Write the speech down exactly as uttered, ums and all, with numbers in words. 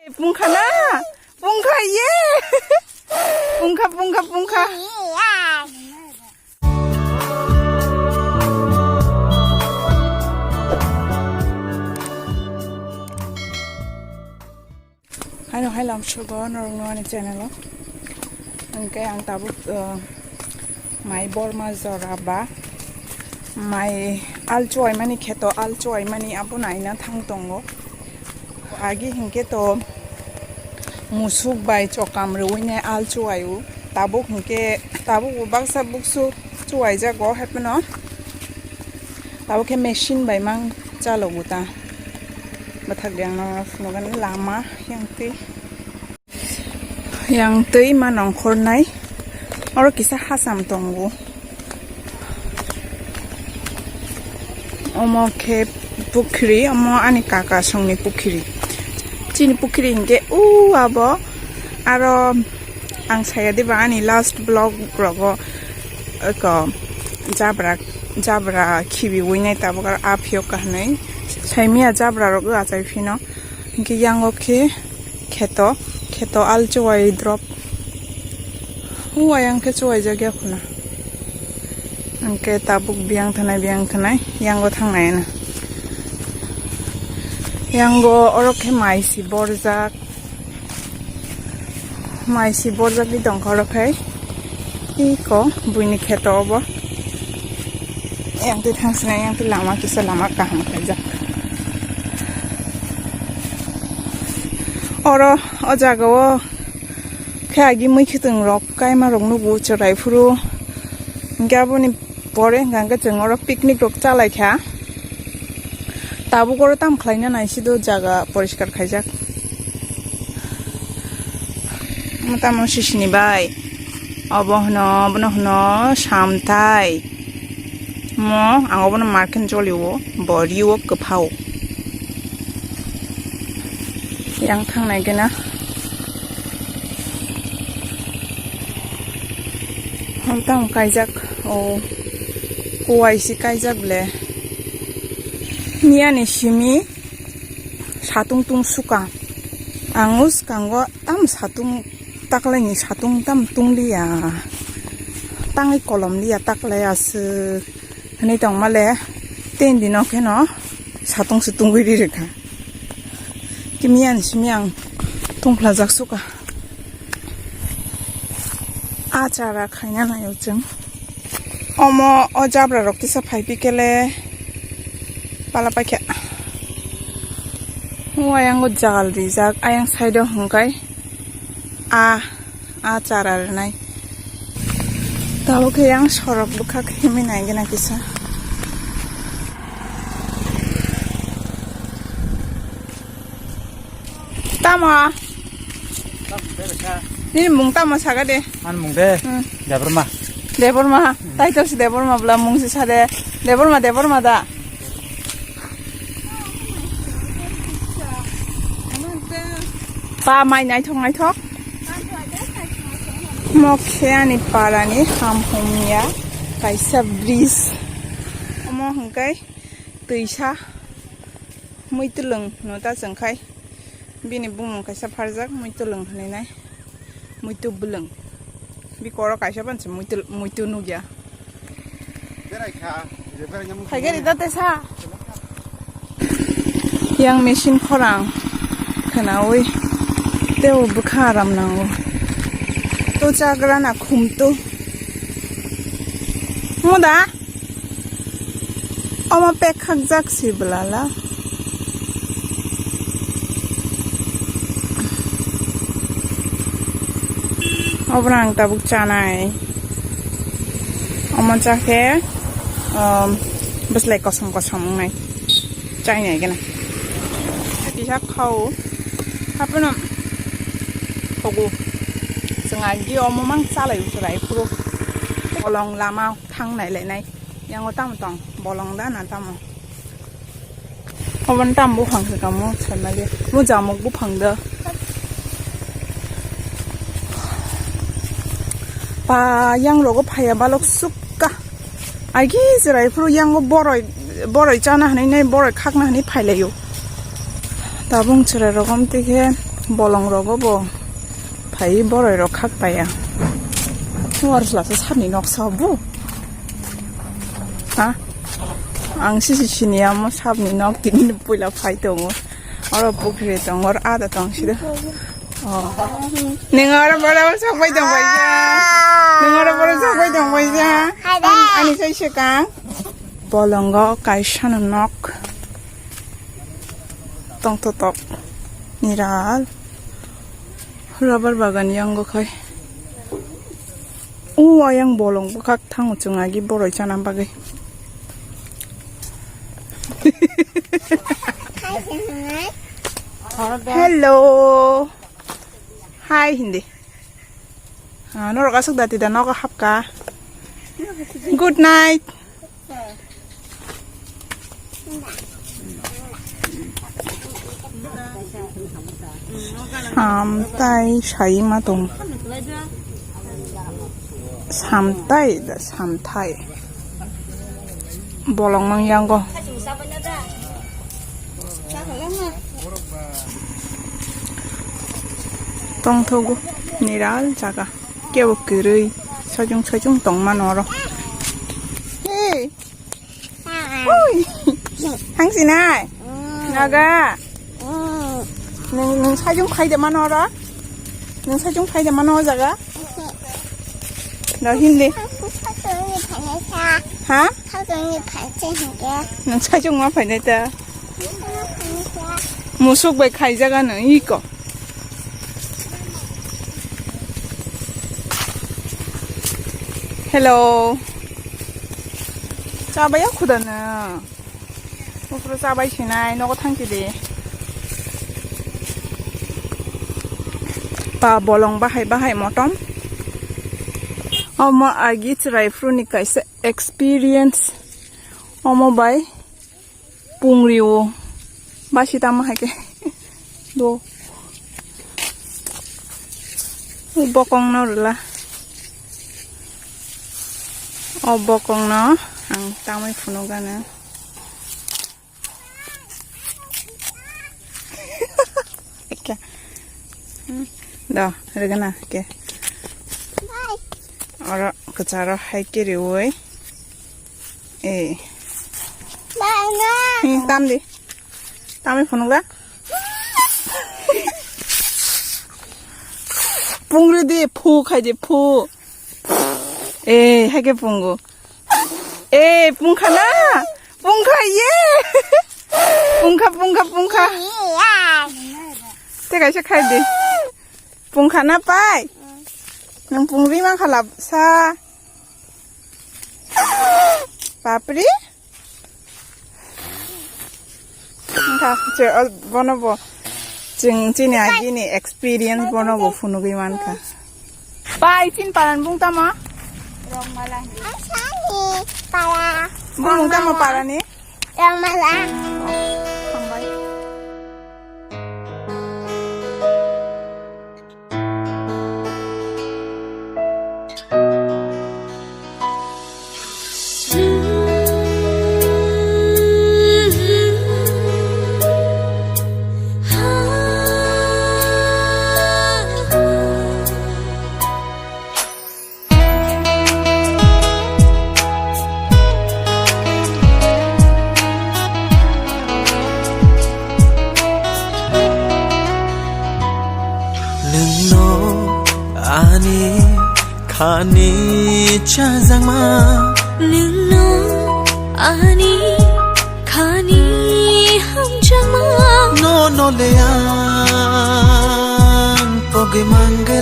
Pungkha na? Pungkha, ye! Pungkha, pungkha, pungkha. Haino hai lamsogo norokno ani channel o. Hwnkhe ang tabuk, uh, mai borma jora ba mai alchuai mani kheto alchuai mani abo naina thang tongo. Agi hinkhe to musuk bai chokam rwui nai alchuai o. Tabuk hinkhe tabuk bo baksa buksu chuai jago haphano. Tabuk khe machine bai mang chalogo ta. Bwthak riyangno phunukgani lama yang twi. Yang twi ma nongkhornai. Oro kisa hasam tongo. Omo khe pukhri, omo ani kaka songni pukhri. Chini pukhri hinkhe u abo aro ang saya diba ani last vlog rogo eko jabra jabra khibiwi nai tabuk aro aphiyok kahnwi saimia jabra rok achai phino. Hinkhe yango khe kheto, kheto al chuwai drop. Uwa yang khe chuwai jak ya khuna. Hinkhe tabuk biyang thanai, biyang thanai, yango thangnai na. Yango oro khe mai si borjak. Mai si borjak di tongkha oro khai. Iko buini kheto obo. Yang twi thangsinai, yang twi lama kisa lama kaham khaijak. Oro o jaga o khe agi mui khitung rok kaima rok nugo chwrai phuru. Hinkhe aboni pore hwnkha hwnkhe chwng oro picnic rok chalai kha. Tabuk oro tamo khlaina naisido jaga poriskar khaijak. Omo tamo sisini bai. Obo hwno, obono hwno samthai. Mo, ang obono marken jolio, bo rio kwphao. Yang thangnai gena. Hom tamo kaijak, o, kuwai si kaijak ble. Miyani simi. Satung tung suka. Ang o swkango tam satung taklaini satung tam tung liya. Tangwi kolom liya taklai aswk hinwi tongmale. Ten dino kheno satung se tungwi ri rwkha. Kimiyan simi ang tungphlajak suka. Achara khaina naio chwng. Omo o jabra rok tisa phai pikele pala paikha. O ayang o jal rijak, ayang side o hwnkhe a, a chara rwnai. Tabuk khe yang sorok bwkha khe himwi nai gana kisa. Tamo? Nini mung tamo saga de? An mung de? Hmm. Debbarma. Debbarma. Hmm. Tai to si Debbarma bla mung si sade. Debbarma, Debbarma da. Pa mai naithok naithok. Mokhe ani parani hamhumya kaisa bridge. Omo hwnkhe twisa. Muitulung no ta chwng khai. Bini bumung kaisa pharjak muitulung hinwi nai. Muitu bwlwng. Bi koro kaisa ban se muitu, muitu nugya. Phaigari da tesa. Yang machine khorang khwnawi teo bwkha aram nango. To chagra na khumto. Muda. Omo pek khakjak si bwlala. Obono ang tabuk chanai. Omo chakhe, um, bwslai kosom kosom wngnai. Chainai gana. Kisa khao. Hapono thogo. Chwng agi omo mang chalai uchulai phuru. Bolong lama thang nai lainai. Yango tamo tong? Bolong da na tamo? Obo no tamo buphang se kamo sanmali. Mo jamuk buphang da. Pa yang rogo phaiya balok sukka. Agi chwrai phuru yango boroi, boroi chana hinwi nai boroi khakna hinwi phailaio. Tabung chwrai rogom tike. Bolong rogo bo phai boroi rok khak paya. War sla sa sabni noksa bu. Ha? Ang sisi sini amo sabni nok tini puila phai tongo. Oro pukri tongo, oro ada tong sida. Oh. Neng oro boro sok bai tong bai ja. Neng oro boro sok bai tong bai ja. Ani sai sekang. Bolongo kaisa no nok. Tongthotok niral rubber bagan yango khai. O ayang bolong bwkhak thango chwng agi boroi chana bagwi. Hello. Hi hindi. Ah, norok aswk dati da nogo hapka. Good night. Samtai sai ma tong. Samtai da samtai. Bolong mang yango. Tongthogo niral jaga. Kebo kwrwi sajung sajung tongmano oro. Hey. Oi. Hangsinai. Naga. Nung, nung sajung phaide mano oro? Nung sajung phaide mano o jaga? No hindi. Ha? Nung sajung ma phainai ta. Musuk bai khaijaga no iko. Hello. Chabai ya khuda na. Mukro chabai sinai nogo thangsi de. Pa bolong bahai bahai motom. Omo agi chwrai phuru ni kaisa experience. Omo bai pungri o basi tamo hai khe do. Bokong no rwla. O bokong no ang tamwi phunuk gana. Ekhe. Hmm. Do, rwgana, ekhe. Oro kwcharo hai khe riwi. Eh. Hmm, tam di. Tamwi phunuk da. Pungri di, phu khai di, phu. Eh, hai khe pungo. Eh, pungkha na? Pungkha, ye! Pungkha, pungkha, pungkha. Te kaisa khai di. Pungkha na pai? Nang pungri ma khala sa. Papri? Wngkha, je, o, bono bo chwng chini agini experience bono bo phunugwi mankha. Pai, chin paran bung tamo? Rongmala. Asani para. Bung tamo parani? Rongmala. Hambai. Nwngno ani khani chajakma. Nwngno ani khani hamjakma. Nono le ang pogwi mangwlak.